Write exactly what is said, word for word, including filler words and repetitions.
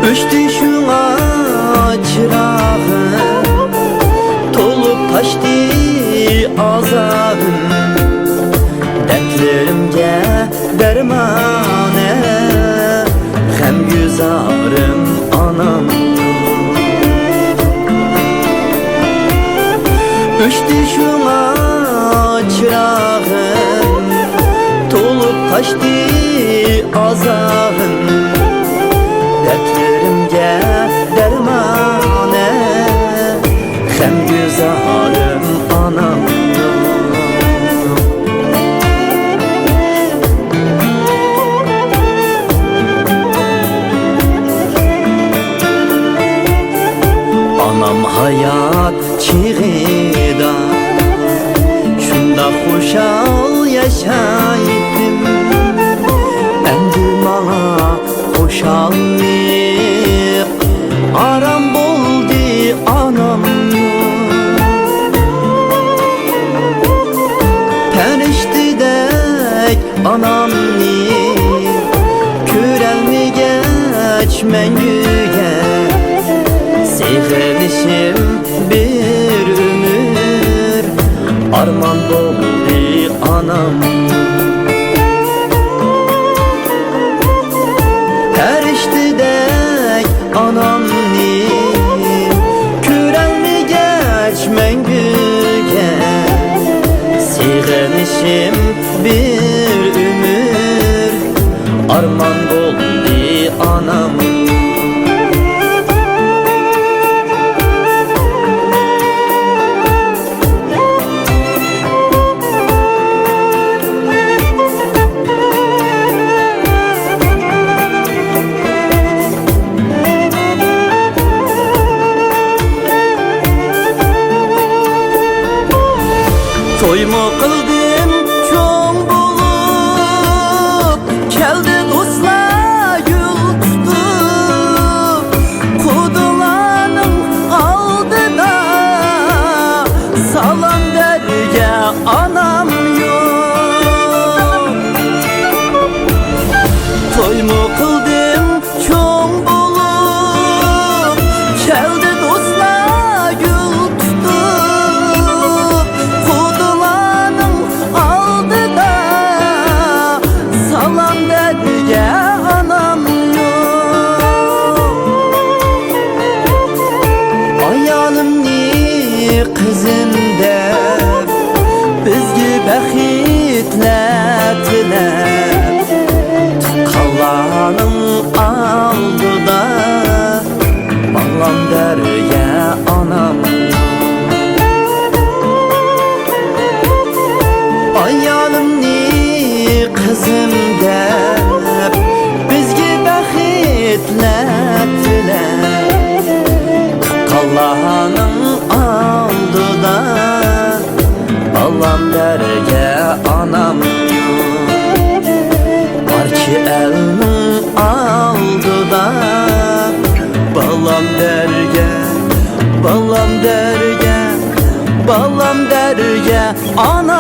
ئۆچتى شۇڭا چىراغىم، تولۇپ تاشتى ئازابىم. دەردلىرىمگە دەرمانە، غەمگۈزارىم ئانام. ئۆچتى شۇڭا چىراغىم، تولۇپ تاشتى ئازابىم. دەردلىرىمگە دەرمانە، غەمگۈزارىم ئانام. ئانام ھايات چېغىدا شۇنداق خۇشال ياشايتتىم. ئەمدى ماڭا خۇشاللىق ئارام بولدى ئانام. پەرىشتىدەك ئانامنى كۆرەلمىگەچ مەڭگۈگە، سېغىنىشىم بىر ئۆمۈر ئارمان بولدى ئانام. پەرىشتىدەك ئانامنى كۆرەلمىگەچ مەڭگۈگە، سېغىنىشىم بىر ئۆمۈر ئارمان بولدى ئانام. تويمۇ قىلدىم چوڭ بولۇپ، كەلدى دوستلار گۈل تۇتۇپ، قۇدىلارنىڭ ئالدىدا سالام بەرگەن ئانام يوق. تويمۇ قىلدىم چوڭ بولۇپ، كەلدى دوستلار گۈل تۇتۇپ، قۇدىلارنىڭ ئالدىدا سالام بەرگەن ئانام يوق. ئايالىمنى قىزىم دەپ، بىزگە بەختلەر تىلەپ، تۇغقانلارنىڭ ئالدىدا بالام دەرگە ئانام. ئايالىمنى قىزىم دەپ، بىزگە بەختلەر تىلەپ، تۇغقانلارنىڭ ئالدىدا بالام دەرگە ئانام يوق. بارچە ئەلنىڭ ئالدىدا بالام دەرگە، بالام دەرگە، بالام دەرگە ئانام.